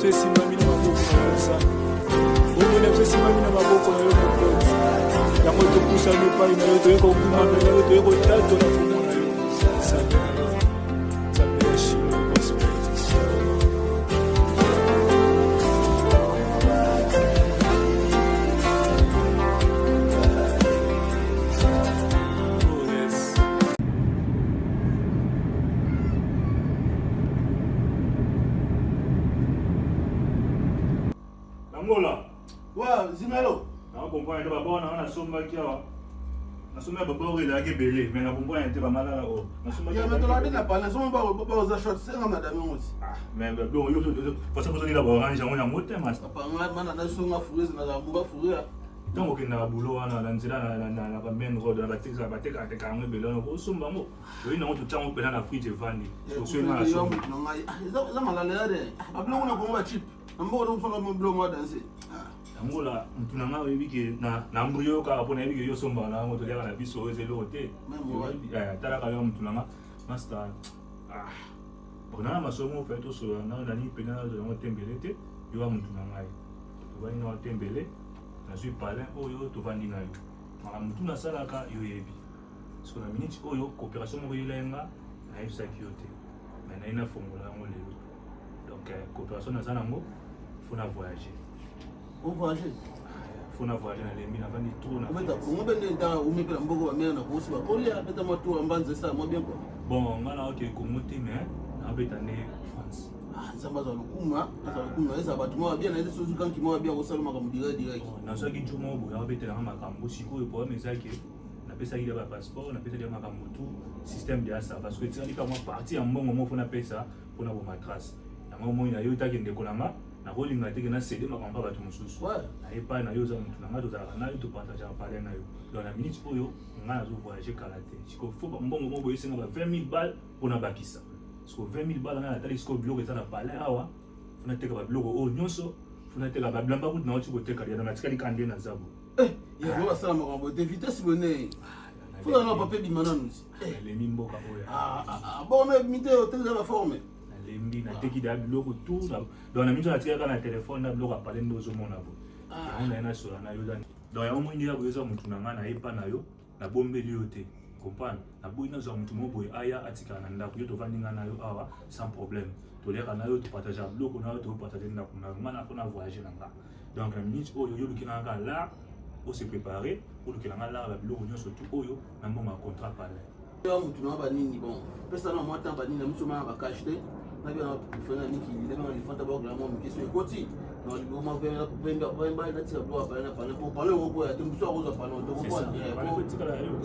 biso esimbami na maboko na yo Nzambe. Bomoi na biso esimbami na maboko na yo Mokonzi. Yango topusani epai na yo, toye kokumamela yo, toye kotatola kombo na yo. Nzambe na yo. Nzambe ya Shilo Prosperity. Oh, yes. Angola. Wa zingalo. Na comprendre te ba bona na sombaki awa. Na somba ba bord elaki ebele mais na comprendre te ba malala o. Na somba Ya mais tolade na parler somo ba ba oza short senga na dame ngoti. Ah mais bon yo façon bozo lila ba orange yango yango te master. Papa nga mana na songa fourreuse na ba fourreuse. Ntango okendaka boulot wana na nzela na ba main road na batekaka batekaka yango ebele wana okosomba yango oyi nango totya yango mpena na fridge evandi oswenga na somba eza malala ya de babiloko na kongo ba chip na mboka na mosala biloko mwa danse yango la mutu na ngai oyebi ke na mbrio kaka mpo nayebi ke yo osombaka na yango toliaka na biso oyo eza eloko te talaka yo mutu na nga masta ah. Bon nana masolo moko fai tosolola nayo nani mpena nazwa yango tembele te yo wa mutu na ngai tovandi na tembele nazwi palin oyo tovandi na yo makambo tu nasalaka yo yebi siko na minute oyo coopération moko eyelai nga nayebisaki yo te mais naye nafongola yango lelo donc euh, coopération naza nango fo na voyager ovoyage fo na voyage nalembi navandi trop na obeta kongo mpe nde ntango oumi mpe na mboka bamere na kosi bakolia beta mwa tour ya mbanza esala mwa bien kua bon nga na oke kongo te mais nabeta nde france ah, nzambe azwa lokumu azwa lokumu na ezala bato moko bien na ye soki kanki moko bien akosala makambo direct direct nazwaki jour moko boye abetelanga makambo sikoyo problème eza ke napesaki ya bapasseport napesaki ya makambo tout système de asa parce que etikali ka mwa partie ya mbongo moko fo napesa mpona bomatrace yango moi na yo taki ndeko na nga nakolinga te ke na cede makambo ya bato mosusu na epai na yo oza motu na ngai tozalaka na yo topartageaka palais na yo donc na minute oyo ngai nazo voyage kala te siko fo mbongo moko boye esenga ba 20 000 balles mpo nabakisa siko 20 000 balles ngai natali sikoyo biloko eza na palais awa fo nateka babiloko oyo nyonso fo nateka babilamba kutu nauti koteka deja natikali kaka nde naza bo eh, yango basala makambo te vitesse bone ah, fo na pape bima nanu nalemi mboka oyo ah, ah, bongo ebimi te otekisa baforme nalembi nateki deja biloko tout donc na miso natikaka na telefone na biloko ya pale nde ozomona bo ah. yango naye nasola na yo donc yango moi nde ya boye eza motu na ngai nayepa na yo nabombeli yo te comprendre naboyi nazwa motu moko boye aya atikala na ndako yo tovandi ngai na yo awa sans problème toliaka na yo topartageaka biloko na yo topartage ndako na yo ngai nako na voyage na nga donc na minute oyo yo olukela nga lar ose prépare olukela nga lar ya biloko nyonso tu oyo na mbongo ya contrat palais ya mutu na banini bon pesa na mwa temps banini na miso mana bakashe te na bia na mikili na bia lifanta ba kala mwa moke so ekoti na liboma vemba natika biloko ya pale na pale po pale yango koya te mosusu akozwa pale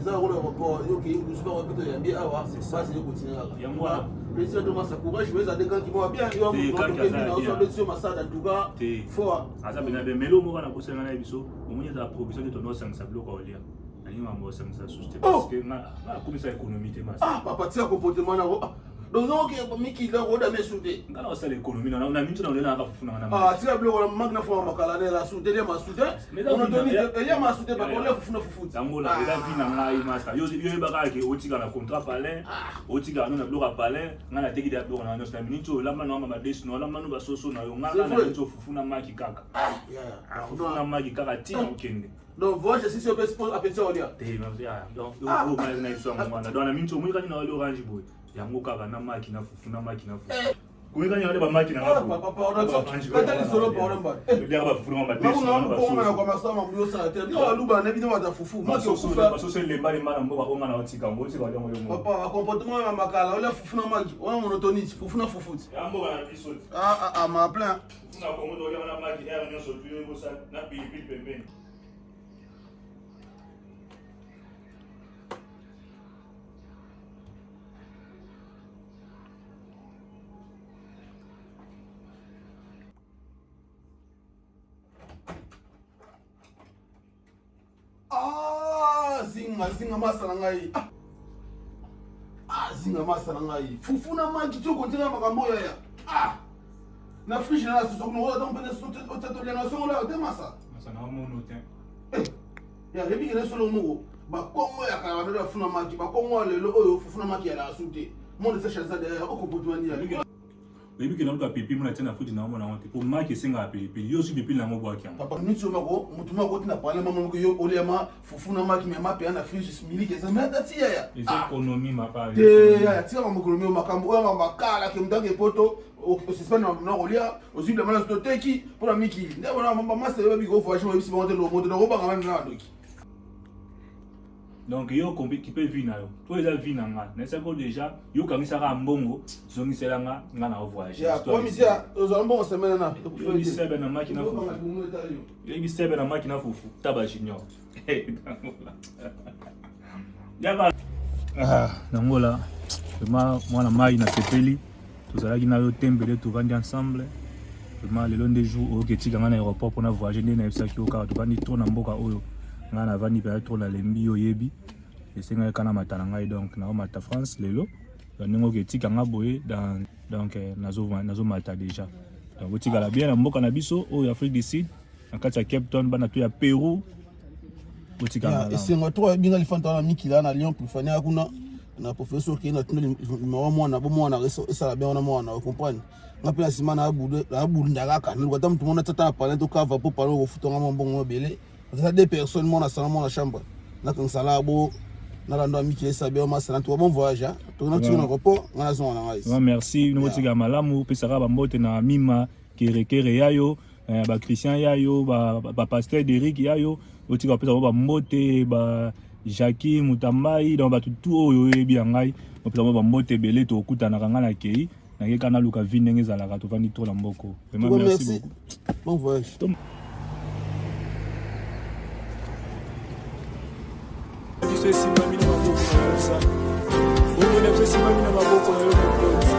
eza lokola po yoke mosusu bakopita yambi awa basi ekotina kaka plaisir to masa courage mais eza de kanki mwa bien yo moto abeti yo masada en tout cas fort aza bena be melo moko na kosenga na biso omoni eza provision de tonosangisa biloko ya kolia nalingi makambo osangisa susu te parce que nga akomisa économie te masi ah papa tia comportement na ah donc donc mikili na koda mesu te nga na osala économie na na mintu na olela naka fufu na nga ah tia biloko na manque na fuma makala na la su te lia masu te monotoni elia masu te papa olia fufu na fufu yango la eza vie na ngai masta yo yo yebaka ke otika na contrat palin otika na biloko ya palin nga na teki da biloko na nyonso na minute oyo lamba na mama desu na lamba no basoso na yo nga na minute fufu na maki kaka fufu na maki kaka tina okende Donc voyage si c'est pe appétit olia. Te ah, donc ah. o ma na iso mwana. Donc na minso moyi kani na wali orange boy. Yango kaka na maki na fufu na maki na fufu. Eh. Koyi kani wale ba maki na ah, papa pardon. Kata li solo pardon ba. Lia ba fufu na ba desu. Na ko na ko masama myo sa te. No aluba na bino ba fufu. Maki okufa. Ba soso lemba lemba na mboka onga na otika ngo otika yango yo. Papa comportement ya makala olia fufu na maki. Ona monotonie fufu na fufu. Ya mboka na biso. Ah ah ah ma plein. Na Congo tolia na maki heure nyonso tu yo bosa na pilipili pembeni. Ah, zinga zinga masa na ngai ah. ah zinga masa na ngai fufu na maki ti okontinga makambo oyo yaya ah na frige na susu kuna oyo ata mpene otatolya na songo layo te masa masa na omono te eh, ya yebi kene solo moko bakongo ya kala bandodo ya funa maki bakongo ya lelo oyo fufu na maki ya lasu te monde se chaza derrière okopotoani ya oyebi Oyebi ke naluka pilipili mona tia na futi na omona yango te po maki esengaka pilipili. Yo ozwi pilipili na yango obwaki yango. Papa minute oyo mako mutu moko akoti na parlement moko yo olia ma fufu na maki mais mape na fridge miliki eza mais ata tia ya. Eza ah. économie mapa. Te ya tika makambo économie makambo oyo makambo akala ke mutu ake poto osespane na kolia ozwi bilamba na toteki mpo na mikili nde wana masa yo babiki ovoyage oyebisi bango te lomoto nakobanga meme na bandoki. Donc yo kipe vie na yo to eza vie na nga nayesaki yo déjà yo okangisaka mbongo zongisela nga nga na voyage ozala mbongo semaine na yoyebi sebe na maki na fufu yoyebi sebe na maki na fufu taba junior yaka ah, nangola vraiment mwana mai nasepeli tozalaki na yo tembele tovandi ensemble vraiment lelo nde jour oyoki etika ngai na aéroport mpona voyage nde nayebisaki yo kaka tovandi trop na mboka oyo ngai navandi mpenza trop nalembi yo oyebi esengaki kaka namata na ngai donc naomata france lelo ndenge oki etika ngai boye donc eh, nazomata déjà donc otikala bien na mboka na biso oyo afrique du sud na kati ya cape town bana to ya peru botikala esengo trop ebinga lifanta wana mikila na lyon plufania kuna na professeur okei na tino limero mwana bo mwana esala bien wana mwana ocomprendre nga mpe na nsima nabunda kaka naluka ata motu mona tata na palin tokava mpo palin okofuta nga mwa mbongo mabele ata deux personnes mwana sala mwana chambre nakangisa la bo nalanda ya mikili esala bien masala ntuka bon voyage tokenda tika na repos nga nazonga na ngai merci nokotika malamu opesaka bambote na mima kerekere yayo eh, ba Christian yayo ba, ba pasteur Derrick yayo otika bapesa bango bambote ba Jackie Mutambai donc bato tout oyo oyebi ya ngai bapesa bango bambote ebele tokokutanaka ngai na kei nake kaka naluka vie ndenge ezalaka tovandi trop na mboko vraiment merci, merci beaucoup bon voyage biso esimbami na maboko na yo nzambe bomoi na biso esimbami na maboko na yo mokonzi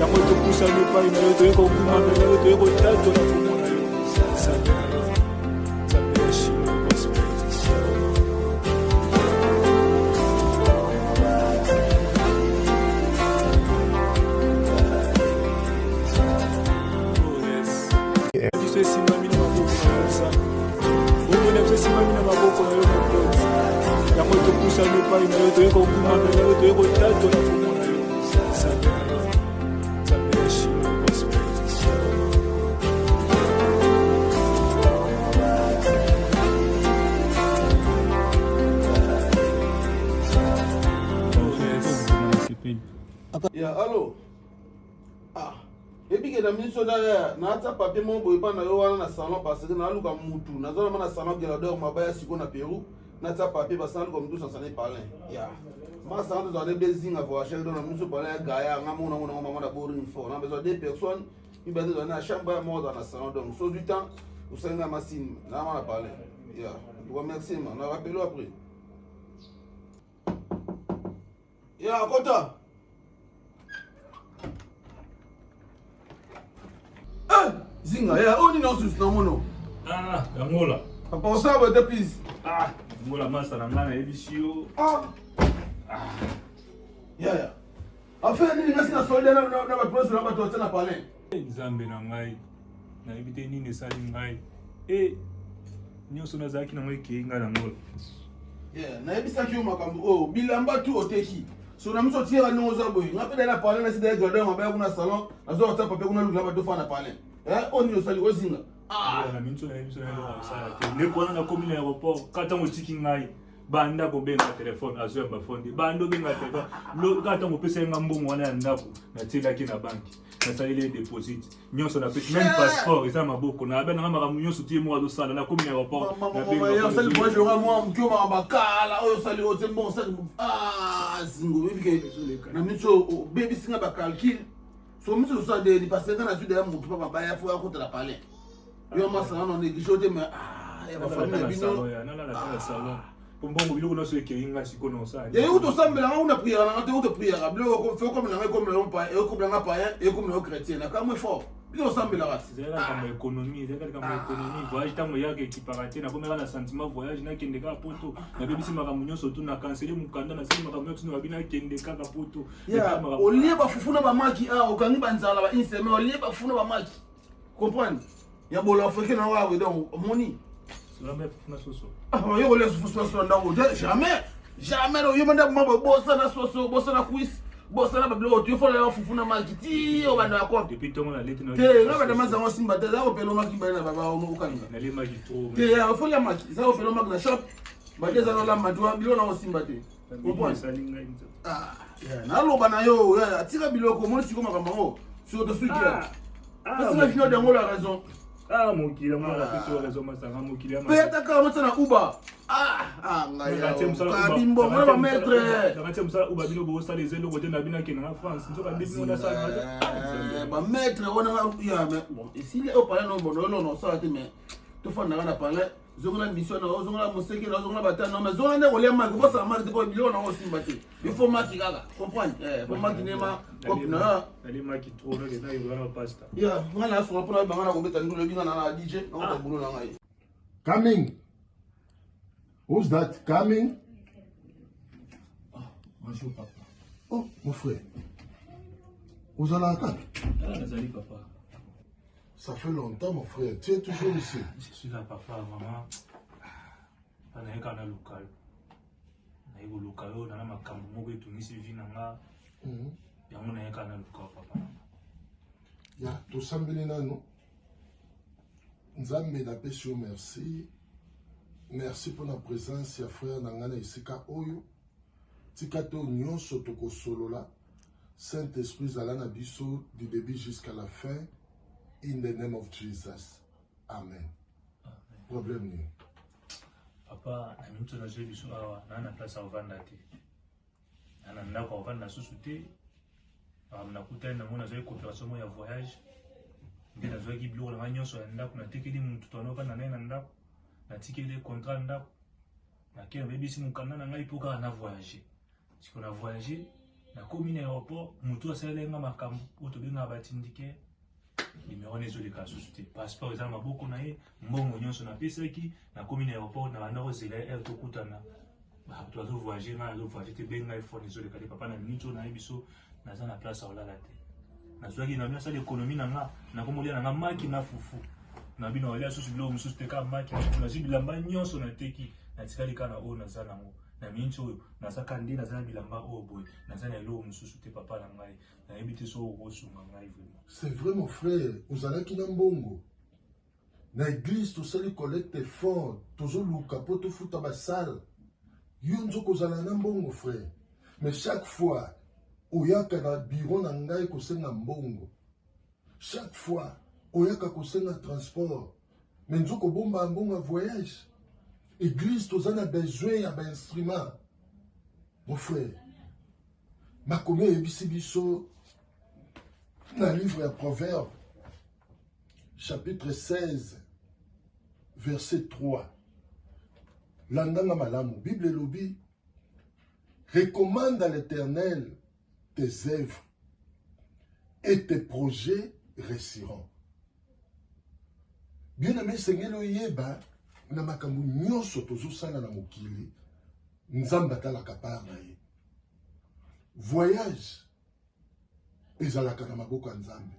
yango topusani epai na yo toye kokumamela yo toye kotatola kombo na yo nzambe na yo nzambe ya shilo gospel. Biso esimbami na maboko na yo nzambe bomoi na biso esimbami na maboko na yo mokonzi yango topusani epai na yo toye kokumamela yo toye kotatola kombo na yo nzambe na yo nzambe ya shilo gospel. Ya alo ah ebike na miso na ya natia papier moko boye epai na yo wana na salon parce que naluka mutu naza nama na salon gelador mabaya siko na Peru natia papier parce naluka mutu sansane palin ya ma salon tozala nde bezinga voyageur donc na miso palin ya gaya nga mona mona mama na boring fort na besoin deux personnes mibale tozala na chambre ya moko azala na salon donc so du temps osali nga masine na wana palin ya en tout cas merci ma na rappelo après Ya kota. Eh, zinga ya oni na susu na mono. Ah, yangola. Papa osala boye te please. Ah, yangola masa na ngai nayebisi yo. Ah. Ah. Ya ya. Affaire nini ngasi na solide na na bato nyonso na bato batia na palin. Nzambe na ngai. Nayebi te nini esali ngai. Eh, nyonso nazalaki nango ekei ngai na ngola. Yeah, nayebisaki yo makambo oyo bilamba tu oteki so na miso otiyaka ndenge oza boye nga mpe na palin nasi daye gradin mabaya kuna salon nazo kotia papier kuna lukila bato fana palin eh, oyo nini osali ozinga ah. na miso na biso na osala te ndeko wana nakomi na aéroport kaka ntango otiki ngai banda kobenga telefone azwa ya bafonde banda obenga telefone kaka ntango opesaki nga mbongo wana ya ndako natielaki na banki nasaleli ye deposit nyonso na pesi même passeport eza maboko na abe nanga makambo nyonso tie moko azosala nakomi na aéroport osali voyage oka mwa mokio makambo akala oyo osali oyo te mbongo osali ah, zingo oyebi ke na miso obebisi nga bacalcule so miso osala deni parce nga nazwi deya motu mpa mabaya fo akota na palais yo masana na néglige te mais ah, ya bafamille na bino Po mbongo biloko nyonso ekei nga sikoyo na osala. Ye uto sambela nga una prière na nga te uto prière biloko fe comme na nga comme na pa e comme na nga païen e comme na chrétien na kamwe fort. Bino osambela kasi. Ezalaka likambo ya économie, ezalaka likambo ya économie. Voyage ntango eyaka ekipaka te, nakomaka na sentiment voyage nakende kaka poto, nabebisi makambo nyonso tu, na cancele mokanda, nasali makambo nyonso nababi nakende kaka poto. Olie bafufu na bamaki ah okangi banzala ba une semaine olie bafufu na bamaki. Comprendre? Ya bolo africain na wawe donc omoni. Ah, yo kolia fufu na soso na ndako te jamais jamais yo manda mwa bosana soso bosana cuisse. Bosana babiloko tu fola ya fufu na maki ti obanda ya kope. Depuis tongo na leti na Te nga banda maza ngo simba te za kopelo maki bana na baba okanga. Nale maki trop. Te ya fola maki za kopelo maki na shop. Maki za lola madwa biloko na osimba te. Comprendre? Ah, naloba na yo atika biloko omoni siko makambo yango siko tosuki ya. Pesi na junior yango la raison. Ah mokili yango na pesi yo raison masanga mokili ya. Pe ata kaka motsa na Uber. Ah ah ngai ya. Kabi mbongo na ba maître. Na kati ya mosala Uber bino bosala eza eloko te na bino akende na France. Nzoka nde bino nasala. Ba maître wana ya mais bon esili au palais non bon non non ça te mais tofandaka na palais zongela mission na yo zongela moseke na yo zongela batana na yo mais zongela nde kolia maki kobosana maki te po biloko na yango osimba te il faut maki kaka comprendre eh, po maki nde ma cope na yo nali maki trop na kenda yoka na pasta ya nga na asunga mpona banga na kobeta ndulu ebi nga na na dj nakota boulot na ngai. Coming. Who's that? Coming. Ah, bonjour papa. Oh, mon frère. Ozalaka kaka? Ah, nazali papa. Ça fait longtemps, mon frère. Tu es toujours ici. Je suis là, papa, maman. Naye kaka naluka yo. Naye koluka yo, nana makambo moko etungisi vie na nga. Yango naye kaka naluka yo, papa. Ya, tosambeli nano. Nzambe, napesi yo merci. Merci pour la présence ya frère na ngai na esika oyo. Tika to nyonso tokosolola. Saint-Esprit zala na biso du début jusqu'à la fin. In the name of Jesus. Amen. Amen. Problème nini? Papa, na minute nazwi biso awa, naa na place ya kovanda te. Naa na ndako ya kovanda susu te. Makambo nakutani nango, nazwaki coopération moko ya voyage. Nde nazwaki biloko na ngai nyonso ya ndako, natekeli motu to anovanda na ye na ndako. Natikeli ye contrat ndako. Nakei nabebisi mokanda na ngai mpo kaka na voyage. Siko na voyage, nakomi na aéroport, motu asaleli nga makambo oyo tobengaka batindike. Numero wana ezoleka susu te, passeport eza na maboko na ye, mbongo nyonso napesaki. Nakomi na aéroport, na banda kozela ye heure tokutana, bato bazo voyage, ngai nazo voyage te. Benga ye, phone ezoleka te. Papa, na minute oyo nayebi so naza na place ya kolala te. Nazwaki na nasala économie na nga, nakomolia na nga maki na fufu na bino, olia susu biloko mosusu te, kaka maki na fufu. Nazwi bilamba nyonso nateki, natikali kaka na oyo naza nango. Na minute oyo naza kaka nde naza na bilamba oyo boye, naza na eloko mosusu te. Papa na ngai, nayebi te soki okosunga ngai vraiment. C'est vrai, mon frère, ozalaki na mbongo. Na église tosali collecte fort, tozoluka mpo tofuta basale. Yo nzoka ozala na mbongo, frère. Mais chaque fois oyaka na bureau na ngai kosenga mbongo. Chaque fois oyaka kosenga transport. Mais nzoka obomba mbongo ya voyage. Église toza na besoin ya ba instrument. Mon frère, makomi eyebisi biso na livre ya Proverbe chapitre 16 verset 3. Landanga malamu, Bible elobi: recommande à l'Éternel tes œuvres et tes projets réussiront. Bien aimé, esengeli oyeba na makambo nyonso tozosala na mokili, Nzambe atalaka part na ye. Voyage ezalaka na maboko ya Nzambe.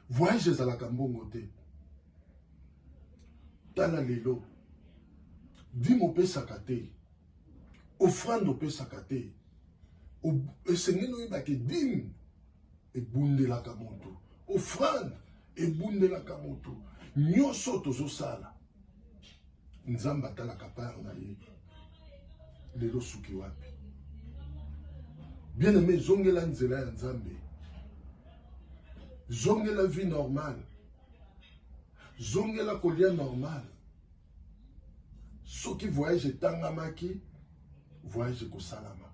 Voyage ezalaka mbongo te. Tala lelo, dîme opesaka te, offrande opesaka te. Esengeli oyebaka dîme ebundelaka moto, offrande ebundelaka moto. Nyonso tozosala, Nzambe atalaka part na ye. Lelo suki wapi? Bien aimé, zongela nzela ya Nzambe, zongela vie normale, zongela kolia normal. Soki voyage etangamaki, voyage ekosalama,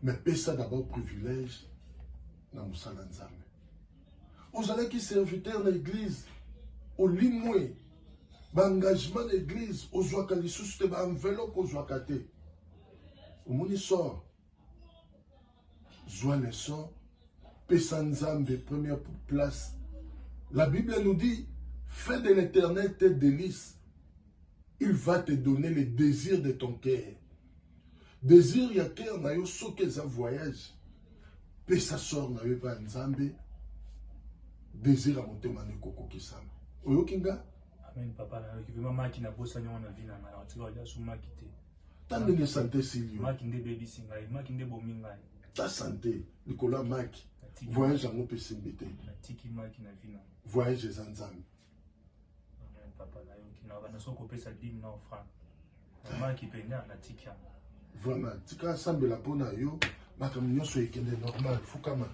mais pesa d'abord privilège na mosala Nzambe. Ozalaki serviteur na église, olimwe baengagement na église ozwaka lisusu te, baenveloppe ozwaka te. Omoni sort? Zwa leçon, pesa Nzambe première place. La Bible nous dit: fais de l'Éternel tes délices, il va te donner le désir de ton cœur. Désir ya cœur na yo soki eza voyage, pesa sort na yo epai ya Nzambe, désir ya motema na ekokokisama. Oyoki nga? Amen, papa, nayoki vraiment. Maki nabosani yango na vie na ngai, natika kolia su maki te. Ta ndenge sante esili yo. Maki nde ebebisi ngai, maki nde ebomi ngai. ata sante likolo ya maki. Voyage yango mpe esimbi te. Natiki maki na vie na Voyage eza Nzambe. Amen papa, nayoki na banda soki kopesa dime na offrande na maki mpenza natiki yango. Vraiment, tika asambela mpo na yo, makambo nyonso ekende normal. Fukama.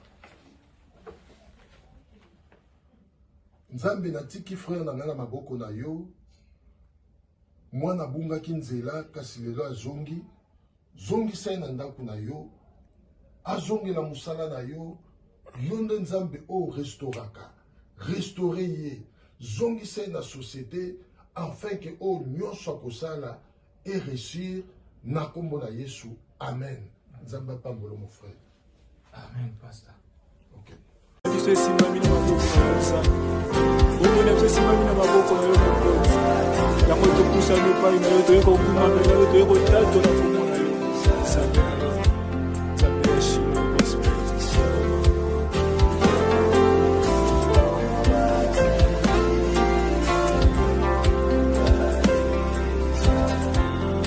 Nzambe, natiki frère na ngai na maboko na yo. Mwana abungaki nzela, kasi lelo azongi. Zongisa ye na ndako na yo, azongela mosala na yo. Yo nde Nzambe oyo restauraka, restaure ye, zongisa ye na société, afin que oyo nyonso akosala e réussir na kombo na Yesu. Amen. Nzambe apambola mon frère. Amen, pasteur. Okay. Biso esimbami na maboko na yo Nzambe. Bomoi na biso esimbami na maboko na yo Mokonzi. Yango topusami epai na yo, toye kokumamela yo, toye kotatola kombo na yo. Nzambe na yo. Nzambe ya Shilo Prosperity.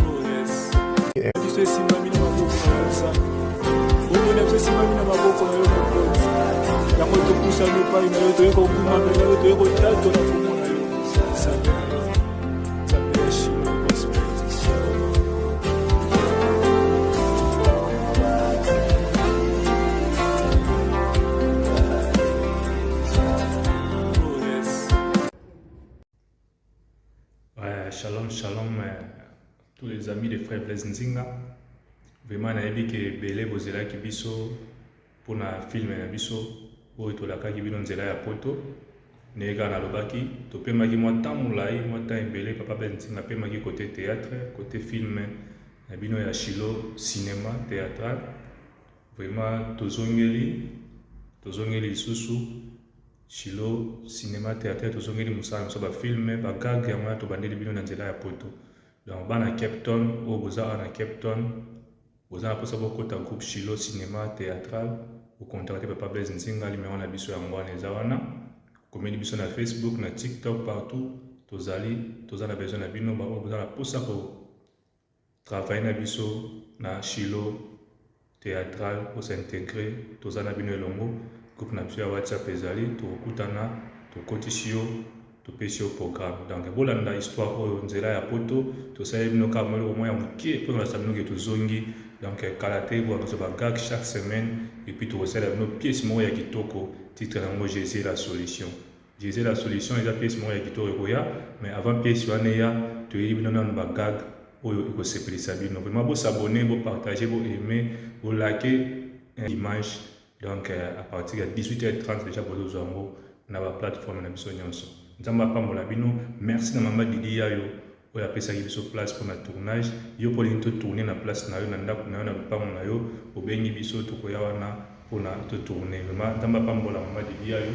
Oh yes. Biso esimbami na maboko na yo Nzambe. Bomoi na biso esimbami na maboko na yo Mokonzi. Yango topusami epai na yo, toye kokumamela yo, toye kotatola kombo na yo. Nzambe na yo. Nzambe ya Shilo Prosperity. Oh yes. Ouais, shalom, shalom, tous les amis de Frère Blaise Nzinga. Vraiment, nayebi ke ebele bozelaki biso mpona filme na biso oyo tolakaki bino nzela ya poto. Ndenge kaka nalobaki, topemaki mwa temps molai, mwa temps ebele. Papa Blaise Nzinga apemaki côté théâtre, côté film na bino ya Shilo cinéma théâtral. Vraiment, tozongeli, tozongeli lisusu Shilo cinema theatre, tozongeli mosala na biso ba film ba gag yango wana tobandeli bino na nzela ya poto. Donc bana Cape Town oyo boza awa na Cape Town, boza na mposa bokota groupe Shilo cinema théâtral, bocontacte Papa Blaise Nzinga, numero na biso yango wana eza wana. Komeli biso na Facebook, na TikTok, partout tozali, toza na besoin na bino ba oyo boza na mposa ko travailler na biso na Shilo théâtral, ko s'intégrer, toza na bino elongo. Groupe na biso ya WhatsApp ezali, tokokutana, tokotisi yo, topesi yo programme. Donc bolanda histoire oyo nzela ya poto, tosali bino kaka mwa eloko moko ya moke mpo na bino ke tozongi. Donc kala te bokozwa ba gag chaque semaine, et puis tokosala bino pièce moko ya kitoko, titre nango Jésus la solution. Jésus la solution eza pièce moko ya kitoko ekoya, mais avant pièce wana eya, toyebi bino nanu ba gag oyo ekosepelisa bino. Vraiment bo s'abonner, bo partager, bo aimer, bo liker dimanche. Donc à partir ya 18h30 déjà bozozwa yango na ba plateforme na biso nyonso. Nzambe apambola bino. Merci na mama Didi Yayo oyo apesaki biso place mpona tournage. Yo mpo olingi totourne na place na yo, na ndako na yo, na lopango na yo, obengi biso, tokoya wana mpona totourne. Vraiment Nzambe apambola mama Didi Yayo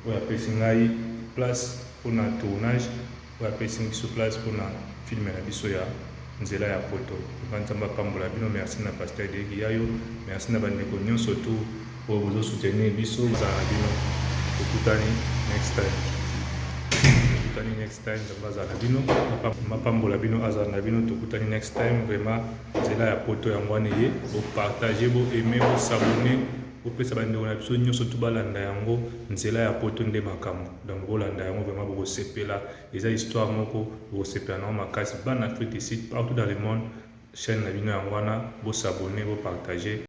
oyo apesi ngai place mpona tournage, oyo apesi biso place mpona film na biso ya nzela ya poto. Vraiment Nzambe apambola bino. Merci na pasteur Didi Yayo, merci na bandeko nyonso tu oyo bozo soutenir biso. Bozala na bino, tokutani next time. Tokutani next time. Nzambe azala na bino, mapambola bino, azala na bino. Tokutani next time. Vraiment nzela ya poto yango wana eye. Bopartage, bo aimer, bo s'abonner, bopesa bandeko na biso nyonso tu balanda yango. Nzela ya poto nde makambo. Donc bolanda yango vraiment, bokosepela. Eza histoire moko bokosepela nango makasi. Bana Afrique du Sud, partout dans le monde, chaîne na bino yango wana, bo s'abonner, bo partager.